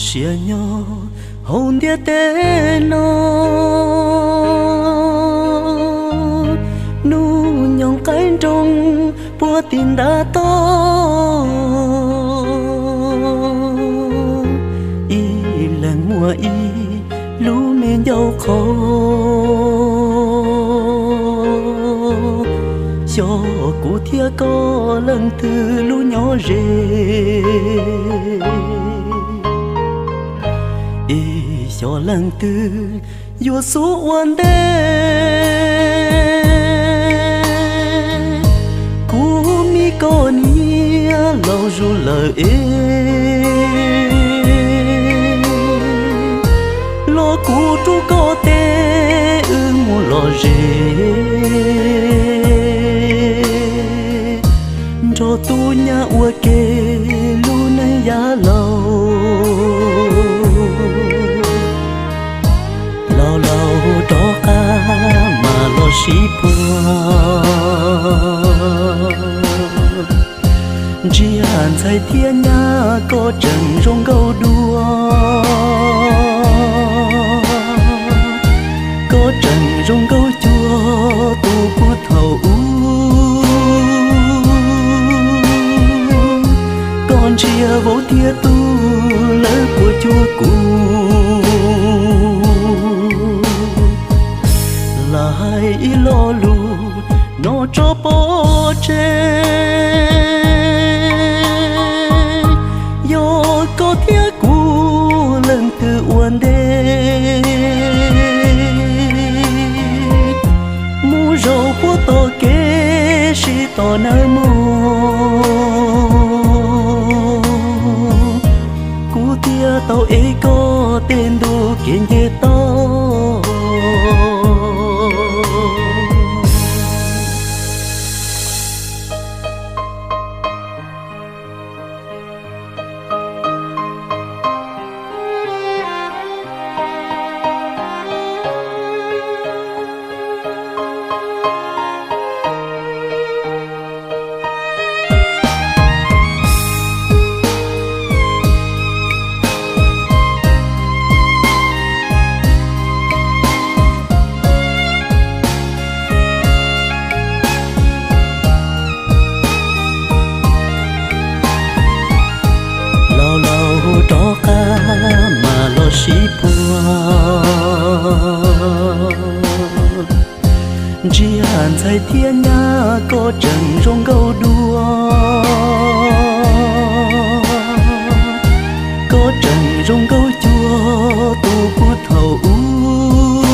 Siab nyob hauv ntiaj teb no, hnub nyoog qaib nroog puag tim ntav toj, ib leeg muaj ib lub me ncauj qhov. Xyov kuv thiab koj leej twg lub nyob ze, es xyov leej twg yuav xub ua ntej. Kuv me koj niam laus zuj lawm es, los kuv rub koj tes wb mus lom zem, nrog tub nyab ua ke lub neej yav laus. Laus laus rov qab mas los sib puag. Ntsia ntxhais thiab nyab, koj tseem zoo nkauj dua, koj tseem zoo nkauj cuag tus puag thaum ub. Koj ntsia vauv thiab tub lawv puas cuag kuv. Lam hais ib lo lus no tso pov tseg, yog koj thiab kuv leej twg ua ntej, mus zaum puag tom kev sib tos nawb mog. Kuv thiaj tau ev koj tej ntu kev nce toj. Laus laus rov qab mas los sib puag. Ntsia ntxhais thiab nyab, koj tseem zoo nkauj dua, koj tseem zoo nkauj cuag tus puag thaum ub.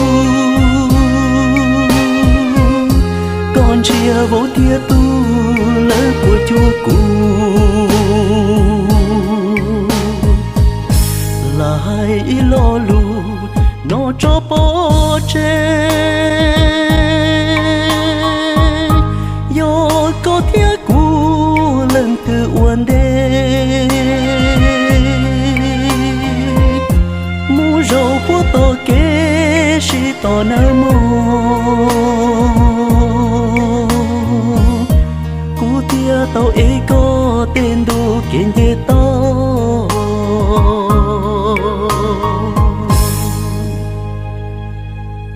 Koj ntsia vauv thiab tub lawv puas cuag kuv. Lam hais ib lo lus no tso pov tseg, yog koj thiab kuv leej twg ua ntej, mus zaum puag tom kev sib tos nawb mog. Kuv thiaj tau ev koj tej ntu kev nce toj.